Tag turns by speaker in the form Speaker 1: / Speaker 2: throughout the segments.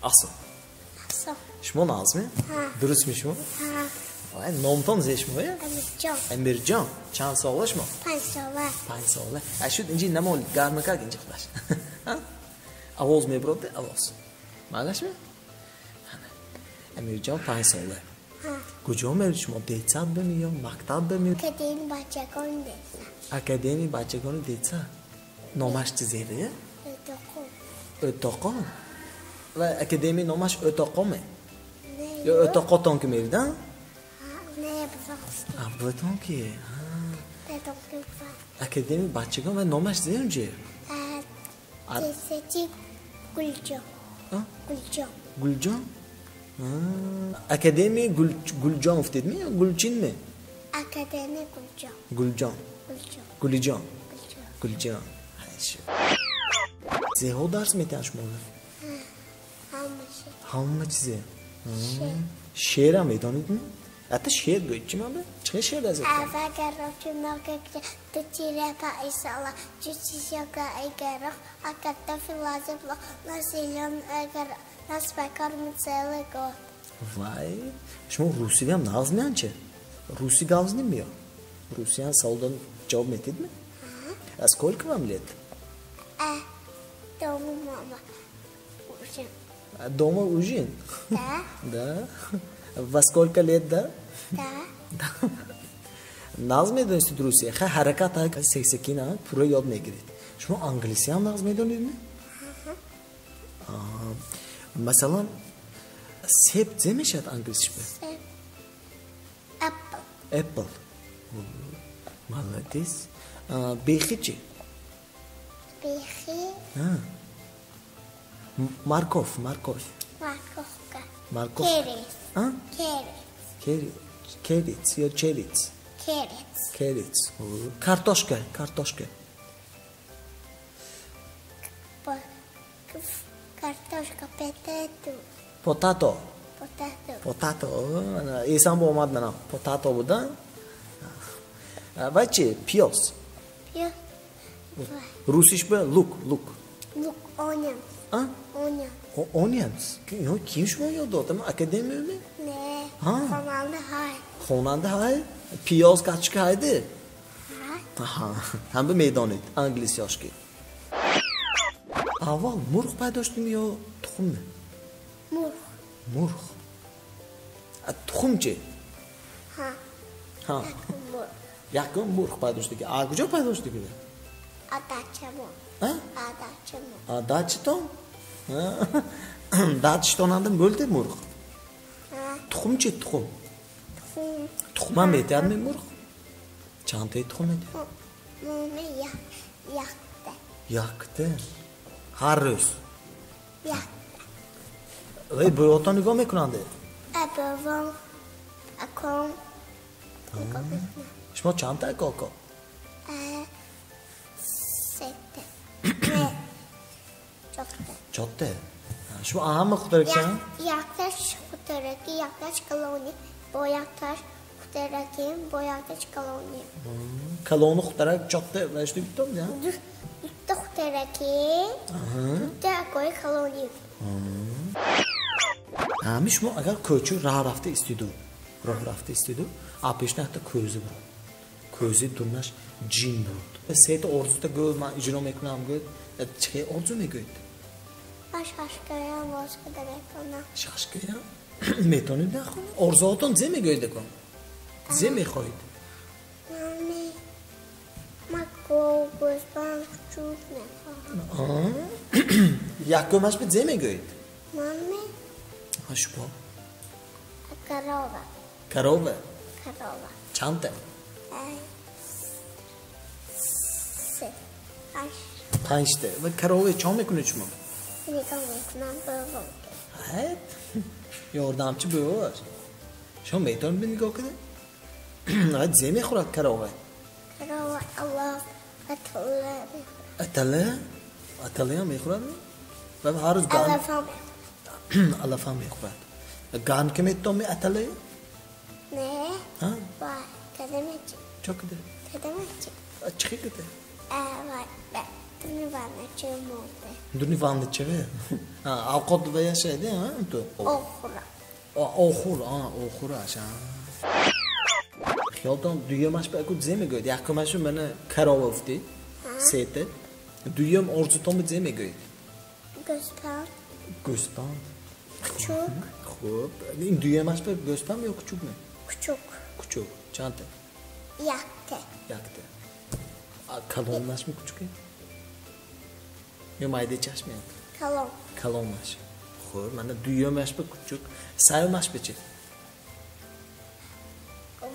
Speaker 1: Аҳсан.
Speaker 2: Аҳсан.
Speaker 1: Шумо нағзми?
Speaker 2: Ҳа.
Speaker 1: Дурустми шумо?
Speaker 2: Ҳа.
Speaker 1: Вай, номтон зе шумоя?
Speaker 2: Амирҷон.
Speaker 1: Амирҷон. Чанд сола шумо?
Speaker 2: 5 сола.
Speaker 1: 5 сола. А шуд инҷи намолид, гармакак инҷи худаш. Ҳа? Овоз мебурод, овоз. Майлашми? Амирҷон 5 сола.
Speaker 2: Ҳа.
Speaker 1: Куҷо мерид шумо? Детсад беми ё мактаб беми?
Speaker 2: Академияи бачагони детсад.
Speaker 1: Академияи бачагони детсад. Номаш чи зере?
Speaker 2: O'toqon.
Speaker 1: O'toqon. Va akademiya номаш O'toqonmi?
Speaker 2: Не.
Speaker 1: Ё O'toqotон ки мерид, а?
Speaker 2: Ҳа, не, бувахст.
Speaker 1: А, буватон ки.
Speaker 2: Дадом ки бува.
Speaker 1: Академияи бачагон ва номаш зе унҷе?
Speaker 2: Десати Гулҷон.
Speaker 1: А?
Speaker 2: Гулҷон.
Speaker 1: Гулҷон? Академияи Гулҷон гуфтедми ё Гулчинми?
Speaker 2: Академияи Гулҷон.
Speaker 1: Гулҷон.
Speaker 2: Гулҷон.
Speaker 1: Гулиҷон.
Speaker 2: Гулҷон.
Speaker 1: Гулҷон. Хайши. Зеҳо дарс метиҳанд шуморо?
Speaker 2: Ҳамаша.
Speaker 1: Ҳама чизе.
Speaker 2: Шеър.
Speaker 1: Шеърам медонидми? Ҳатто шеър гӯед чи ман? Чӣ шеър аз
Speaker 2: Аввал горох, много где, тут репа и сало, чуть чеснок и горох, а картофель лазит на зеленый горох, нас покормит целый год.
Speaker 1: Вай, шумо русиам нағз меанче? Руси гап меё? Русиам саволдан ҷавоб метидми? А сколько вам лет?
Speaker 2: А дома мама. Ужин.
Speaker 1: А дома ужин?
Speaker 2: Да.
Speaker 1: Да. Во сколько лет, да?
Speaker 2: Да.
Speaker 1: Нағз медонистед русия? Ха, ҳаракат сексекина пурра ёд мегиред. Шумо англисиам нағз медонедми? Масалан, себ зе мешавад англисиш бе?
Speaker 2: Себ. Apple.
Speaker 1: Apple. Молодец. Бехи чи?
Speaker 2: Бехи.
Speaker 1: Морковь, морковь.
Speaker 2: Морковка.
Speaker 1: Морковь.
Speaker 2: Перец.
Speaker 1: А?
Speaker 2: Перец.
Speaker 1: Перец ё черец?
Speaker 2: Перец.
Speaker 1: Перец. Картошка, картошка.
Speaker 2: Картошка, potato.
Speaker 1: Potato.
Speaker 2: Potato.
Speaker 1: Potato. Эсам бо омад манам. Potato буда? Вай чи? Пиёз.
Speaker 2: Пиёз.
Speaker 1: Русиш бе лук, лук.
Speaker 2: Лук, onion.
Speaker 1: А?
Speaker 2: Onion.
Speaker 1: Onions. Ким шумо ёд дод? Академиями?
Speaker 2: Не.
Speaker 1: Ҳа.
Speaker 2: Хонанда ҳай.
Speaker 1: Хонанда ҳай? Пиёз качка ҳайди?
Speaker 2: Ҳа.
Speaker 1: Аҳа, ҳама медонед англисиёшки. Аввал мурғ пайдо шудimi ё тухмми?
Speaker 2: Мурғ.
Speaker 1: Мурғ. А тухм чи?
Speaker 2: Ҳа.
Speaker 1: Ҳа.
Speaker 2: Якум мурғ.
Speaker 1: Якум мурғ пайдо шудиги. А куҷо пайдо шудиги?
Speaker 2: А дачамон.
Speaker 1: А?
Speaker 2: А дачамон.
Speaker 1: А дачатон? Дачатонанда мӯлди мурғ.
Speaker 2: Ҳа.
Speaker 1: Тухм чи, тухм?
Speaker 2: Тухм.
Speaker 1: Тухмам метиҳадми мурғ? Чандтаи тухм метиҳад?
Speaker 2: Муми як, якта.
Speaker 1: Якта. Ҳар рӯз.
Speaker 2: Якта.
Speaker 1: Вай бӯётон нигоҳ мекунанд?
Speaker 2: А бовом, аком нигоҳ мекунанд.
Speaker 1: Шумо чандта ака ако?
Speaker 2: А сета. Не. Чорта.
Speaker 1: Чорта. Шумо ҳама худтаракча?
Speaker 2: Якташ худтараки, якташ калони, бо якташ худтараки, бо якташ калони.
Speaker 1: Калони худтарак чорта ва шуд битом, я?
Speaker 2: Дутта худтараки, дутта акои калони.
Speaker 1: Ҳами шумо агар кӯча роҳ рафта истиду, роҳ рафта истиду, а пешна ҳатто кӯза буд. Кӯзи дурнаш ҷин буд. Сета орзута гӯ, ман иҷро мекунам, гӯ, чӣ орзу мегӯед?
Speaker 2: Ман шашкаям боз када метавонам.
Speaker 1: Шашкаям? Метавонед нахонед? Орзуотон зе мегӯед акон? Зе мехоҳед?
Speaker 2: Мами, ман гов, гӯсфанд, хучук мехоҳам.
Speaker 1: Якумаш бе зе мегӯед?
Speaker 2: Мами?
Speaker 1: Ҳа, шумо?
Speaker 2: Корова.
Speaker 1: Корова?
Speaker 2: Корова.
Speaker 1: Чандта?
Speaker 2: Се. Панҷ.
Speaker 1: Панҷта. Ва корова чо мекунед шумо?
Speaker 2: Нигоҳ мекунам бовом.
Speaker 1: Ҳайт. Ёрдамчи боваш. Шумо метавонед нигоҳ кунед? Ҳайт, зе мехӯрад корова?
Speaker 2: Корова алаф, атала мехӯрад.
Speaker 1: Атала? Аталаям мехӯрад? Ва ҳар рӯз ган
Speaker 2: Алафам мехӯрад.
Speaker 1: Алафам мехӯрад. Ган ки метавонед аталае?
Speaker 2: Не.
Speaker 1: Ҳа?
Speaker 2: Вай, када мечи.
Speaker 1: Чо када?
Speaker 2: Када мечи.
Speaker 1: Чӣ када?
Speaker 2: Вай, бе. Дуни ваннача монда.
Speaker 1: Дуни ваннача? Авқот ва яшайди, а, ту?
Speaker 2: Охура.
Speaker 1: Охур, а, охураш, а. Хиёлтон дуюмаш ба аку зе мегӯед? Якумашу мана корова гуфтӣ, сета. Дуюм орзутон ба зе мегӯед?
Speaker 2: Гӯспанд.
Speaker 1: Гӯспанд.
Speaker 2: Кучук.
Speaker 1: Хуб. Ин дуюмаш ба гӯспанд ё кучук не?
Speaker 2: Кучук.
Speaker 1: Кучук. Чандта?
Speaker 2: Якта.
Speaker 1: Якта. Калонашми кучуке? Ё майдачашми?
Speaker 2: Калон.
Speaker 1: Калонаш. Хуб, мана дуюмаш ба кучук. Сеюмаш ба чӣ?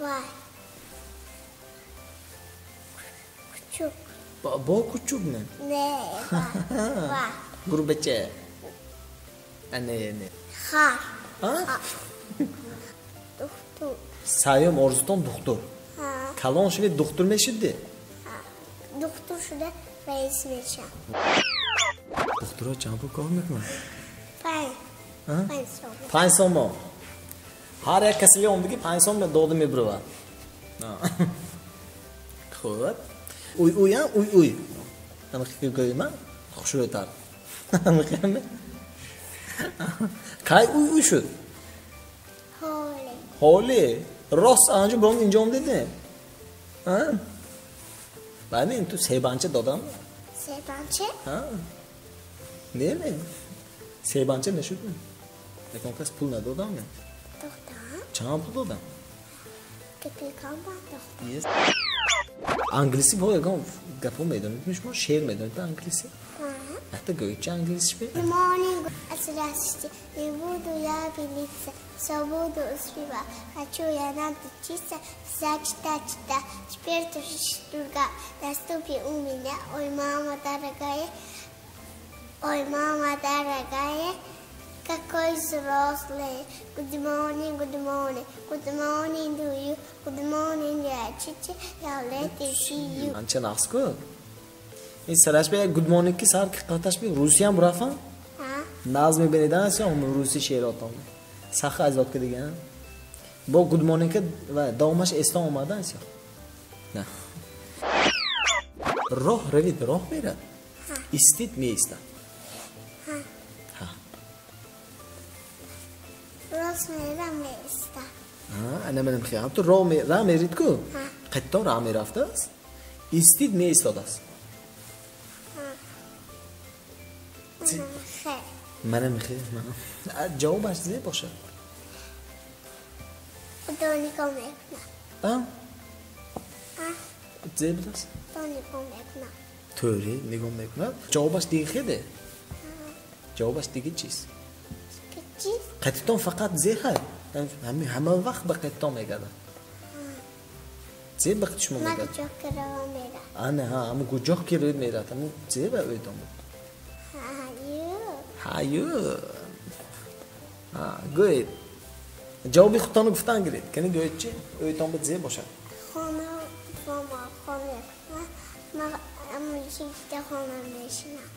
Speaker 2: Вай. Кучук.
Speaker 1: Бо кучук не?
Speaker 2: Не, вай.
Speaker 1: Гурбача. А не, не.
Speaker 2: Хар.
Speaker 1: А?
Speaker 2: Духтур.
Speaker 1: Сеюм орзутон духтур. Калон шуда духтур мешуди?
Speaker 2: Духтур шуда раис мешам.
Speaker 1: Духтурҳо чанд пул кор мекунанд?
Speaker 2: 5. 5 сом.
Speaker 1: 5 сом. Ҳар як касали омдаги 5 сом дода мебуравад. Хуб. Уй уй, а? Уй уй. Ҳамин гӯйма хушрӯйтар. Ҳамин. Кай уй уй шуд?
Speaker 2: Ҳоле.
Speaker 1: Ҳоле. Рост анҷо буром инҷо омдиди? А? Баъд ин ту себанча додам?
Speaker 2: Себанча?
Speaker 1: Ҳа. Не, не. Себанча нашуд? Ягон кас пул надодам?
Speaker 2: Додам.
Speaker 1: Чанд пул додам?
Speaker 2: Копейкам додам.
Speaker 1: Англисӣ бо ягон гапо медонед шумо? Шеър медонед ба англисӣ? Ҳатто гӯед чи англисиш бе?
Speaker 2: Good morning, здравствуйте. Не буду я пилиться, все буду успевать. Хочу я научиться читать, читать. Теперь тоже четверга наступит у меня. Ой, мама дорогая, ой, мама дорогая, какой взрослый. Good morning, good morning, good morning to you, good morning, dear teacher. Я let see you.
Speaker 1: Анча нақс ку? Ин сараш бе good morning ки сар қаташ бе русиям бурафам? Наз мебинидан аст ё руси шеъротон? Сах азот ки диган. Бо good morning ки ва давомаш эстон омадан аст ё? На. Роҳ равид, роҳ мерад. Истид меистад. Ҳа.
Speaker 2: Рост мера меистад.
Speaker 1: Ҳа, ана манам хиям. Ту роҳ ра мерид ку? Қаттон ра мерафтааст. Истид меистодааст. Манам хе, манам. Ҷавобаш зе бошад?
Speaker 2: Худо нигоҳ мекунад.
Speaker 1: А? Зе будааст?
Speaker 2: Худо нигоҳ мекунад.
Speaker 1: Тӯри нигоҳ мекунад. Ҷавобаш дига хеде? Ҷавобаш дига чист?
Speaker 2: Чист?
Speaker 1: Қаттон фақат зе ҳай. Ҳама вақт ба қаттон мегардад. Зе ба шумо мегардад?
Speaker 2: Ма гуҷоҳ ки рава мерад.
Speaker 1: Ана, ҳа, ҳамун гуҷоҳ ки рӯ мерад. Ҳамун зе ба ӯйтон буд. Ҳаю. Гӯед. Ҷавоби худтонро гуфтан гиред. Кани гӯед чи? Ӯйтон ба зе бошад?
Speaker 2: Хона бо мо хона. Ма амчикта хона мешинам.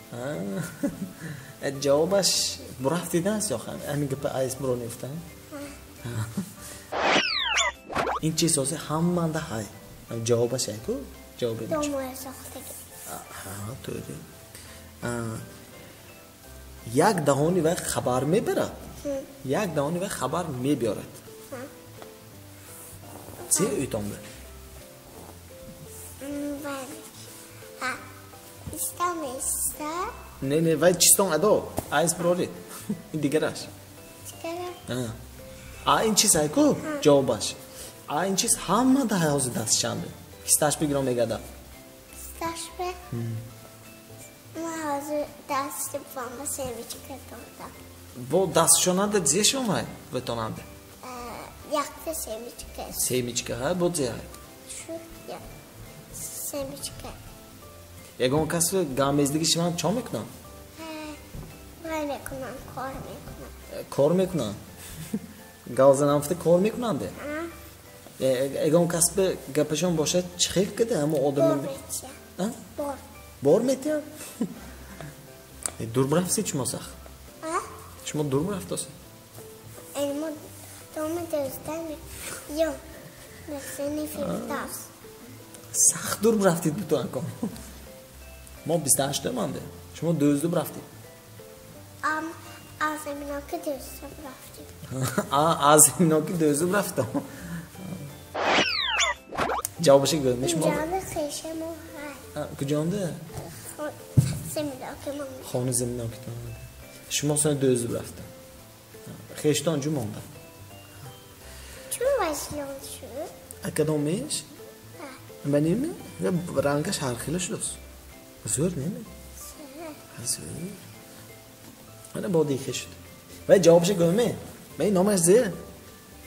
Speaker 1: Ҷавобаш бурафтидааст ё ҳамин гапа айс буро нефтан? Ин чиз ҳозир ҳаманда ҳай. Ҷавобаш ай ку? Ҷавоби
Speaker 2: Домоя сохтагӣ.
Speaker 1: Ҳа, тӯри. Як даҳони вай хабар мебарад, як даҳони вай хабар мебиёрад. Зе ӯйтон бе?
Speaker 2: Иста меиста.
Speaker 1: Не, не, вай чистон адо, айс бирорид. Ин дигараш.
Speaker 2: Дигараш?
Speaker 1: А ин чиз ай ку? Ҷавобаш. А ин чиз ҳама да ҳозир дастшанбе. Кисташ бигиром мегардад.
Speaker 2: Кисташ бе? Ма ҳозир дасти бомба семечка додам.
Speaker 1: Бо дастшонанда зе шомай ветонанда?
Speaker 2: Якта семечка.
Speaker 1: Семечка ҳай, бо зе ҳай?
Speaker 2: Шу, я. Семечка.
Speaker 1: Ягон кас гамездиги шиман чо мекунам?
Speaker 2: Вай мекунам, кор мекунам.
Speaker 1: Кор мекунам? Галзанам фта кор мекунанде? Ягон кас бе гапашон бошад чӣ хел кида ҳамо одам?
Speaker 2: Бор метиям. Бор.
Speaker 1: Бор метиям? Дур бурафтед шумо сах? Шумо дур бурафтосед?
Speaker 2: Мо дома дӯстам ё Мехсени Фирдавс.
Speaker 1: Сахт дур бурафтед буту анком. Мо 28 монде. Шумо 12 рафтед.
Speaker 2: Аз заминоки 12 рафтем.
Speaker 1: Аз заминоки 12 рафтам. Ҷавобаш гӯем шумо.
Speaker 2: Ҷони хешамо ҳай.
Speaker 1: Куҷонда?
Speaker 2: Заминоки мо.
Speaker 1: Хона заминокитон. Шумо сони 12 рафтам. Хештон ҷу монда.
Speaker 2: Чун вазлон шуд?
Speaker 1: Акадомиш? Баними? Рангаш ҳар хела шудааст. Зӯр неме? Зӯр. Ана бо дихе шуд. Вай ҷавобша гӯме? Вай номаш зе?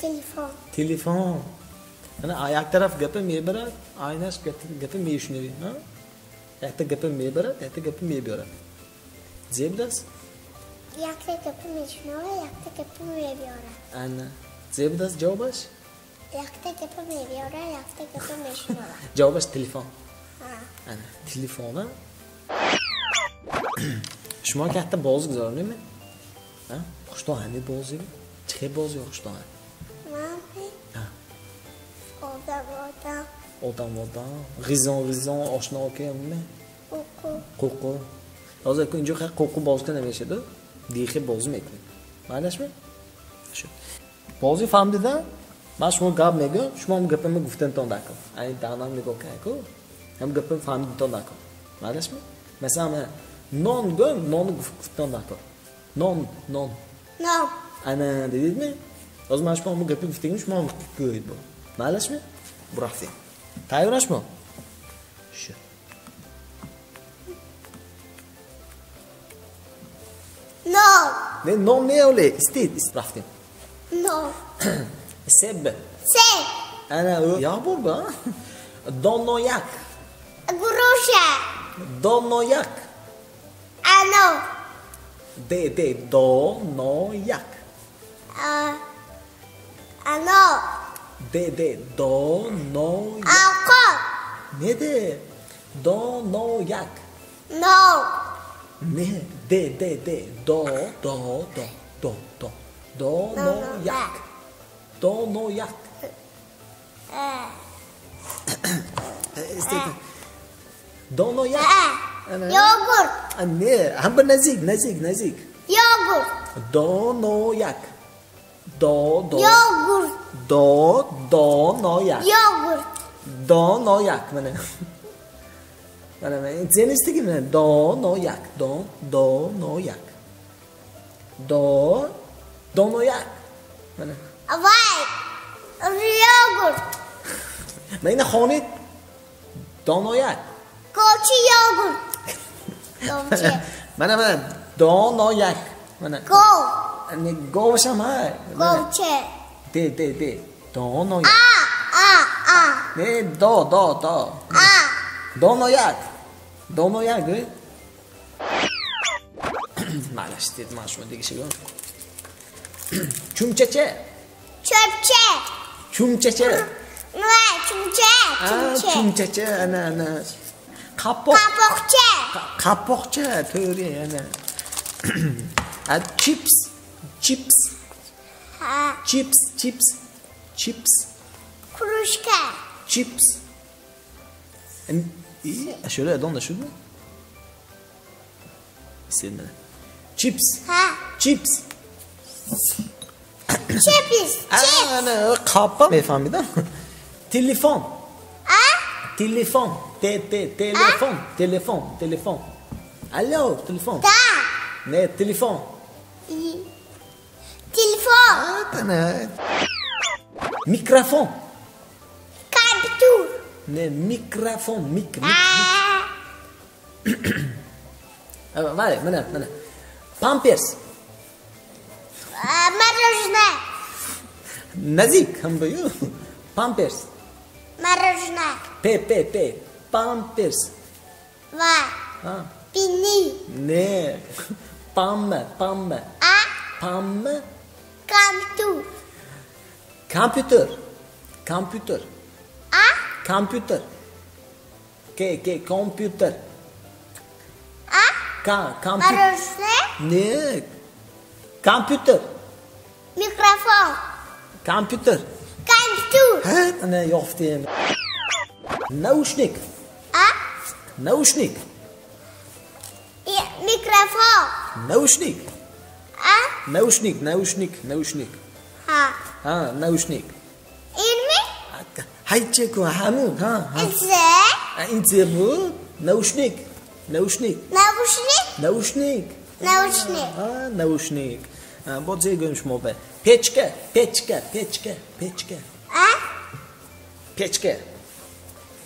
Speaker 2: Телефон.
Speaker 1: Телефон. Ана як тараф гапа мебарад, айнаш гапа мешунавӣ. Якта гапа мебарад, якта гапа мебиёрад. Зе будааст?
Speaker 2: Якта гапа мешунава, якта гапа мебиёрад.
Speaker 1: Ана. Зе будааст ҷавобаш?
Speaker 2: Якта гапа мебиёрад, якта гапа мешунава.
Speaker 1: Ҷавобаш телефон. Ана, телефона. Шумо якта боз гузаронем? Хуштон ҳами бозӣ? Чӣ хел бозӣ хуштон?
Speaker 2: Ман одам одам.
Speaker 1: Одам одам. Ғизон ғизон ошно ки ме?
Speaker 2: Қуқу.
Speaker 1: Қуқу. Ҳозир ку инҷо хел қуқу бозӣ кунда намешад, дихе бозӣ мекунем. Маълашми? Шуд. Бозӣ фаҳмдида? Ман шумо гап мегӯям, шумо ҳам гапама гуфтантон дакун. Ай данам нигоҳ кун, ҳам гапам фаҳмидитон дакун. Маълашми? Масалан, нон гӯям, нон гуфтан дакун. Нон, нон.
Speaker 2: Нон.
Speaker 1: Ана, дидидми? Ҳозир ман шумо ҳам гапи гуфтагим, шумо ҳам гӯед бо. Маълашми? Бурафтем. Тайёр шумо? Шуд.
Speaker 2: Нон.
Speaker 1: Не, нон не, оле, истид, рафтем.
Speaker 2: Нон.
Speaker 1: Себ.
Speaker 2: Себ.
Speaker 1: Ана, я бурба. Донояк.
Speaker 2: Груша.
Speaker 1: Донояк.
Speaker 2: Ано.
Speaker 1: Д, Д, донояк.
Speaker 2: Ано.
Speaker 1: Д, Д, донояк.
Speaker 2: Ако.
Speaker 1: Не, Д, донояк.
Speaker 2: Но.
Speaker 1: Не, Д, Д, Д, до, до, до, до, до. Донояк. Донояк. Донояк.
Speaker 2: Йогурт.
Speaker 1: Не, ҳам ба наздик, наздик, наздик.
Speaker 2: Йогурт.
Speaker 1: Донояк. До, до.
Speaker 2: Йогурт.
Speaker 1: До, донояк.
Speaker 2: Йогурт.
Speaker 1: Донояк. Мана. Мана, мана. Зенистиги мана. Донояк. До, донояк. До, донояк. Мана.
Speaker 2: Вай. Йогурт.
Speaker 1: Мана ина хонед. Донояк.
Speaker 2: Кочи йогурт.
Speaker 1: Мана, мана. Донояк. Мана.
Speaker 2: Гов.
Speaker 1: Не, говшам ҳай.
Speaker 2: Говче.
Speaker 1: Д, Д, Д. Донояк.
Speaker 2: А, А, А.
Speaker 1: Не, до, до, до.
Speaker 2: А.
Speaker 1: Донояк. Донояк, гӯй. Малаш, дед, ман шумо дигиша гӯям. Чумчача.
Speaker 2: Чӯпча.
Speaker 1: Чумчача.
Speaker 2: Не, чумча, чумча.
Speaker 1: Чумчача, ана, ана. Қапоқ.
Speaker 2: Қапоқча.
Speaker 1: Қапоқча, to'g'ri, ana. Chips, chips. Chips, chips, chips.
Speaker 2: Кружка.
Speaker 1: Chips. Ashula adonda shudmi? Sen Chips. Chips.
Speaker 2: Chips.
Speaker 1: Ana, qapa mefahmidam. Telefon. Телефон. Т, Т, телефон. Телефон, телефон. Алло, телефон.
Speaker 2: Да.
Speaker 1: Не, телефон.
Speaker 2: Телефон.
Speaker 1: Микрофон.
Speaker 2: Компьютер.
Speaker 1: Не, микрофон, мик, мик. Валя, мана, мана. Памперс.
Speaker 2: Мороженое.
Speaker 1: Наздик, ҳам баю. Памперс.
Speaker 2: Мороженое.
Speaker 1: П, П, П. Памперс.
Speaker 2: Ва. Пини.
Speaker 1: Не. Пам, пам.
Speaker 2: А?
Speaker 1: Пам.
Speaker 2: Компьютер.
Speaker 1: Компьютер. Компьютер.
Speaker 2: А?
Speaker 1: Компьютер. К, К, компьютер.
Speaker 2: А?
Speaker 1: К, компьютер.
Speaker 2: Мороженое?
Speaker 1: Не. Компьютер.
Speaker 2: Микрофон.
Speaker 1: Компьютер.
Speaker 2: Компьютер.
Speaker 1: Ана ёфтем. Наушник.
Speaker 2: А?
Speaker 1: Наушник. Наушник.
Speaker 2: А?
Speaker 1: Наушник, наушник, наушник.
Speaker 2: Ҳа.
Speaker 1: Ҳа, наушник.
Speaker 2: Инми?
Speaker 1: Ҳай, чӣ кун, ҳамун, ҳа, ҳа.
Speaker 2: Ин зе?
Speaker 1: Ин зе буд? Наушник. Наушник.
Speaker 2: Наушник?
Speaker 1: Наушник.
Speaker 2: Наушник.
Speaker 1: Ҳа, наушник. Бо зе гӯем шумо бе? Печка, печка, печка, печка.
Speaker 2: А?
Speaker 1: Печка.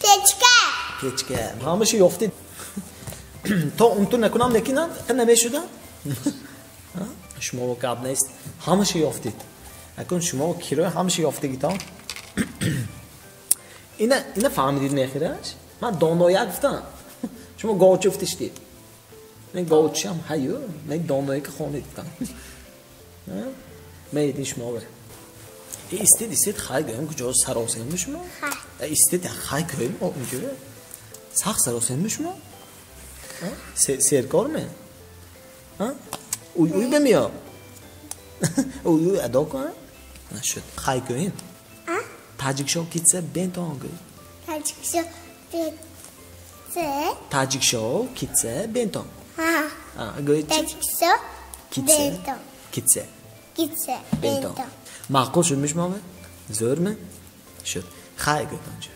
Speaker 2: Печка.
Speaker 1: Печка. Ҳамаша ёфтед. То унту накунам, лекин намешуда. Шумо гап нест. Ҳамаша ёфтед. Акун шумо кирои ҳамаша ёфтагитон. Ина фаҳмидид мехираш? Ман донояк гуфтам. Шумо говча гуфтиштед. Мен говчиам ҳаю, мен донояка хонед гуфтам. Медин шумо бе. Истед, истед, хай гӯем, куҷо саросемми шумо? Истед, хай гӯем, унҷо. Сахт саросемми шумо? Серкорме? Уй уй бемиё. Уй уй адо кун. Нашуд. Хай гӯем. Таҷикшо китса бентон гӯй.
Speaker 2: Таҷикшо китса.
Speaker 1: Таҷикшо китса бентон.
Speaker 2: Ҳа.
Speaker 1: Гӯй чи?
Speaker 2: Таҷикшо бентон.
Speaker 1: Китса.
Speaker 2: Китса бентон.
Speaker 1: Маъқул шудми шумо? Зӯрми? Шуд. Хай гӯйтон чӣ?